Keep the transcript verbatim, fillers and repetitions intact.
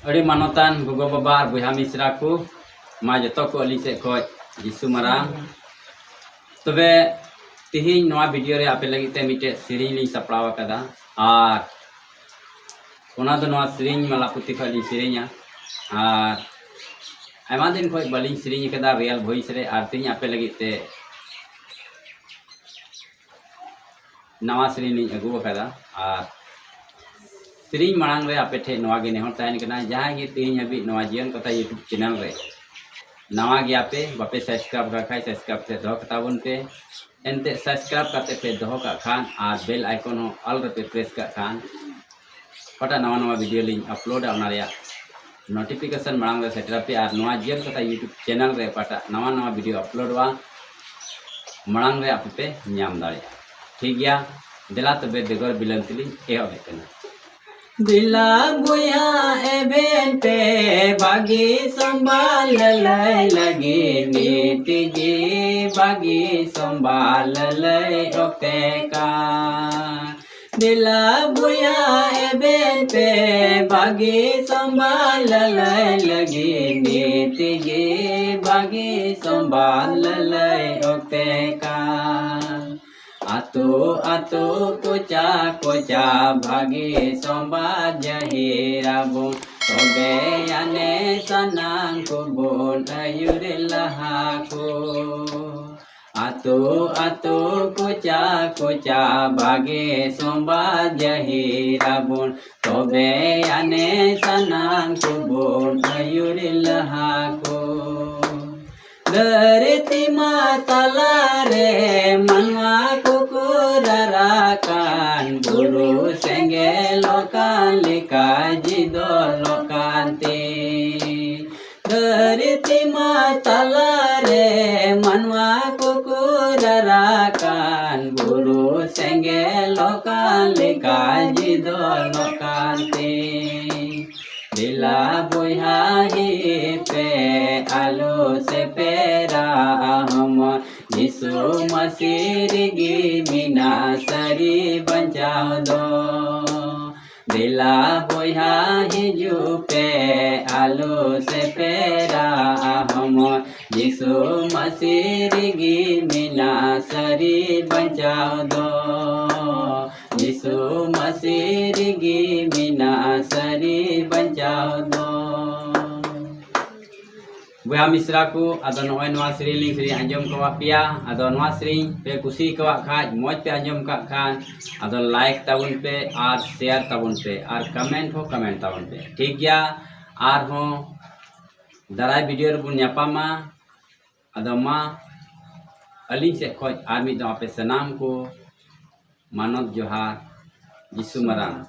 ᱟᱹᱰᱤ ᱢᱟᱱᱚᱛᱟᱱ ᱜᱚᱜᱚ ᱵᱟᱵᱟ ᱟᱨ ᱵᱚᱭᱦᱟ ᱢᱤᱥᱨᱟ ᱠᱚ, ᱢᱟ ᱡᱚᱛᱚ ᱠᱚ ᱟᱹᱞᱤᱧ ᱥᱮᱫ ᱠᱷᱚᱱ ᱡᱤᱥᱩ ᱢᱟᱨᱟᱝ᱾ ᱛᱚᱵᱮ ᱛᱤᱦᱤᱧ ᱱᱚᱣᱟ ᱵᱷᱤᱰᱤᱭᱳ ᱨᱮ ᱟᱯᱮ ᱞᱟᱹᱜᱤᱫ ᱛᱮ ᱢᱤᱫᱴᱮᱡ ᱥᱮᱨᱮᱧ ᱞᱤᱧ ᱥᱟᱯᱲᱟᱣ ᱟᱠᱟᱫᱟ, ᱟᱨ ᱚᱱᱟ ᱫᱚ ᱱᱚᱣᱟ ᱥᱮᱨᱮᱧ ᱢᱟᱞᱟ ᱯᱩᱛᱷᱤ ᱠᱷᱚᱱ ᱞᱤᱧ ᱥᱮᱨᱮᱧᱟ᱾ ᱟᱨ ᱟᱭᱢᱟ ᱫᱤᱱ ᱠᱷᱚᱱ ᱵᱟᱹᱞᱤᱧ ᱥᱮᱨᱮᱧ ᱟᱠᱟᱫᱟ ᱨᱤᱭᱮᱞ ᱵᱷᱚᱭᱮᱥ ᱨᱮ, ᱟᱨ ᱛᱤᱦᱤᱧ ᱟᱯᱮ ᱞᱟᱹᱜᱤᱫ ᱛᱮ ᱱᱟᱣᱟ ᱥᱮᱨᱮᱧ ᱞᱤᱧ ᱟᱹᱜᱩ ᱟᱠᱟᱫᱟ᱾ ᱟᱨ ᱥᱮᱨᱮᱧ ᱢᱟᱲᱟᱝ ᱨᱮ ᱟᱯᱮ ᱴᱷᱮᱱ ᱱᱚᱣᱟ ᱜᱮ ᱱᱮᱦᱚᱨ ᱛᱟᱦᱮᱱ ᱠᱟᱱᱟ, ᱡᱟᱦᱟᱸᱭ ᱜᱮ ᱛᱮᱦᱮᱧ ᱦᱟᱹᱵᱤᱡ ᱱᱚᱣᱟ ᱡᱤᱭᱚᱱ ᱠᱟᱛᱷᱟ YouTube ᱪᱮᱱᱮᱞ ᱨᱮ ᱱᱟᱣᱟ ᱜᱮᱭᱟᱯᱮ, ᱵᱟᱯᱮ ᱥᱟᱵᱥᱠᱨᱟᱭᱤᱵ ᱟᱠᱟᱫ ᱠᱷᱟᱱ ᱥᱟᱵᱥᱠᱨᱟᱭᱤᱵ ᱠᱟᱛᱮ ᱫᱚᱦᱚ ᱠᱟᱛᱟ ᱵᱚᱱ ᱯᱮ᱾ ᱮᱱᱛᱮ ᱥᱟᱵᱥᱠᱨᱟᱭᱤᱵ ᱠᱟᱛᱮ ᱯᱮ ᱫᱚᱦᱚ ᱠᱟᱜ ᱠᱷᱟᱱ ᱟᱨ ᱵᱮᱞ ᱟᱭᱠᱚᱱ ᱦᱚᱸ ᱚᱞ ᱨᱮᱯᱮ ᱯᱨᱮᱥ ᱠᱟᱜ ᱠᱷᱟᱱ ᱚᱠᱟᱴᱟᱜ ᱱᱟᱣᱟ ᱱᱟᱣᱟ ᱵᱷᱤᱰᱤᱭᱳ ᱞᱤᱧ ᱟᱯᱞᱳᱰᱟ ᱚᱱᱟ ᱨᱮᱭᱟᱜ ᱱᱳᱴᱤᱯᱷᱤᱠᱮᱥᱚᱱ ᱢᱟᱲᱟᱝ ᱨᱮ ᱥᱮᱴᱮᱨ ᱟᱯᱮᱭᱟ᱾ ᱟᱨ ᱱᱚᱣᱟ ᱡᱤᱭᱚᱱ ᱠᱟᱛᱷᱟ YouTube ᱪᱮᱱᱮᱞ ᱨᱮ ᱚᱠᱟᱴᱟᱜ ᱱᱟᱣᱟ ᱱᱟᱣᱟ ᱵᱷᱤᱰᱤᱭᱳ ᱟᱯᱞᱳᱰᱚᱜᱼᱟ ᱢᱟᱲᱟᱝ ᱨᱮ ᱟᱯᱮ ᱯᱮ ᱧᱟᱢ ᱫᱟᱲᱮᱭᱟᱜᱼᱟ᱾ ᱴᱷᱤᱠ ᱜᱮᱭᱟ, ᱫᱮᱞᱟ ᱛᱚᱵᱮ ᱵᱮᱜᱚᱨ ᱵᱤᱞᱚᱢ ᱛᱮᱞᱤᱧ ᱮᱦᱚᱵᱮᱫ ᱠᱟᱱᱟ᱾ ᱫᱮᱞᱟ ᱵᱚᱭᱦᱟ ᱮᱵᱷᱮᱱ ᱯᱮ ᱵᱟᱹᱜᱤ ᱥᱚᱢᱵᱟᱞ ᱞᱟᱹᱞᱟᱹᱭ ᱞᱟᱹᱜᱤᱫ ᱱᱤᱛ ᱜᱮ ᱵᱟᱹᱜᱤ ᱥᱚᱢᱵᱟᱞ ᱞᱟᱹᱞᱟᱹᱭ ᱚᱠᱛᱮ ᱠᱟᱱ᱾ ᱫᱮᱞᱟ ᱵᱚᱭᱦᱟ ᱮᱵᱷᱮᱱ ᱯᱮ ᱵᱟᱹᱜᱤ ᱥᱚᱢᱵᱟᱞ ᱞᱟᱹᱞᱟᱹᱭ ᱞᱟᱹᱜᱤᱫ ᱱᱤᱛ ᱜᱮ ᱵᱟᱹᱜᱤ ᱥᱚᱢᱵᱟᱞ ᱞᱟᱹᱞᱟᱹᱭ ᱚᱠᱛᱮ ᱠᱟᱱ᱾ ᱟᱛᱳ ᱟᱛᱳ ᱠᱚᱪᱟ ᱠᱚᱪᱟ ᱵᱷᱟᱹᱜᱤ ᱥᱚᱢᱵᱟᱫ ᱡᱟᱹᱦᱤᱨ ᱟᱵᱚᱱ, ᱛᱚᱵᱮ ᱟᱱᱮ ᱥᱟᱱᱟᱢ ᱠᱚᱵᱚᱱ ᱟᱹᱭᱩᱨ ᱞᱟᱦᱟ ᱠᱚ᱾ ᱟᱛᱳ ᱟᱛᱳ ᱠᱚᱪᱟ ᱠᱚᱪᱟ ᱵᱷᱟᱹᱜᱤ ᱥᱚᱢᱵᱟᱫ ᱡᱟᱹᱦᱤᱨ ᱟᱵᱚᱱ, ᱛᱚᱵᱮ ᱟᱱᱮ ᱥᱟᱱᱟᱢ ᱠᱚᱵᱚᱱ ᱟᱹᱭᱩᱨ ᱞᱟᱦᱟ ᱠᱚ᱾ ᱫᱷᱟᱹᱨᱛᱤ ᱢᱟ ᱛᱟᱞᱟᱨᱮ ᱢᱟᱱᱣᱟ ᱠᱚᱠᱚ ᱨᱟᱨᱟᱜ ᱠᱟᱱ, ᱵᱩᱨᱩ ᱥᱮᱸᱜᱮᱞᱚᱜ ᱠᱟᱱ ᱞᱮᱠᱟ ᱡᱤᱫᱚᱞᱚᱜ ᱠᱟᱱᱛᱮ᱾ ᱫᱷᱟᱹᱨᱛᱤ ᱢᱟ ᱛᱟᱞᱟᱨᱮ ᱢᱟᱱᱣᱟ ᱠᱚᱠᱚ ᱨᱟᱨᱟᱜ ᱠᱟᱱ, ᱵᱩᱨᱩ ᱥᱮᱸᱜᱮᱞᱚᱜ ᱠᱟᱱ ᱞᱮᱠᱟ ᱡᱤᱫᱚᱞᱚᱜ ᱠᱟᱱᱛᱮ᱾ ᱫᱮᱞᱟ ᱵᱚᱭᱦᱟ ᱦᱤᱡᱩᱜ ᱯᱮ, ᱟᱞᱚ ᱥᱮᱯᱮᱨᱟ ᱦᱚᱢᱚᱨ, ᱡᱤᱥᱩ ᱢᱟᱹᱥᱤ ᱨᱮᱜᱮ ᱢᱮᱱᱟᱜ ᱥᱟᱹᱨᱤ ᱵᱟᱧᱪᱟᱣ ᱫᱚ᱾ ᱫᱮᱞᱟ ᱵᱚᱭᱦᱟ ᱦᱤᱡᱩᱜ ᱯᱮ, ᱟᱞᱚ ᱥᱮᱯᱮᱨᱟ ᱦᱚᱢᱚᱨ᱾ ᱡᱤᱥᱩ ᱢᱟᱹᱥᱤ ᱨᱮᱜᱮ ᱢᱮᱱᱟᱜᱼᱟ ᱥᱟᱹᱨᱤ ᱵᱟᱧᱪᱟᱣ ᱫᱚ᱾ ᱡᱤᱥᱩ ᱢᱟᱹᱥᱤ ᱨᱮᱜᱮ ᱢᱮᱱᱟᱜᱼᱟ ᱥᱟᱹᱨᱤ ᱵᱟᱧᱪᱟᱣ ᱫᱚ᱾ ᱵᱚᱭᱦᱟ ᱢᱤᱥᱨᱟ ᱠᱚ, ᱟᱫᱚ ᱱᱚᱜᱼᱚᱭ ᱱᱚᱣᱟ ᱥᱮᱨᱮᱧ ᱞᱤᱧ ᱥᱮᱨᱮᱧ ᱟᱸᱡᱚᱢ ᱠᱟᱣᱟᱫ ᱯᱮᱭᱟ᱾ ᱟᱫᱚ ᱱᱚᱣᱟ ᱥᱮᱨᱮᱧ ᱯᱮ ᱠᱩᱥᱤ ᱠᱟᱣᱟᱫ ᱠᱷᱟᱡ, ᱢᱚᱡᱽ ᱯᱮ ᱟᱸᱡᱚᱢ ᱠᱟᱜ ᱠᱷᱟᱱ, ᱟᱫᱚ like ᱛᱟᱵᱚᱱ ᱯᱮ ᱟᱨ share ᱛᱟᱵᱚᱱ ᱯᱮ ᱟᱨ comment ᱦᱚᱸ comment ᱛᱟᱵᱚᱱ ᱯᱮ, ᱴᱷᱤᱠ ᱜᱮᱭᱟ? ᱟᱨᱦᱚᱸ ᱫᱟᱨᱟᱭ video ᱨᱮᱵᱚᱱ ᱧᱟᱯᱟᱢᱟ᱾ ᱟᱫᱚ ᱢᱟ, ᱟᱹᱞᱤᱧ ᱥᱮᱫ ᱠᱷᱚᱡ ᱟᱨ ᱢᱤᱫ ᱫᱚᱢ ᱟᱯᱮ ᱥᱟᱱᱟᱢ ᱠᱚ ᱢᱟᱱᱚᱛ ᱡᱚᱦᱟᱨ, ᱡᱤᱥᱩ ᱢᱟᱨᱟᱝ᱾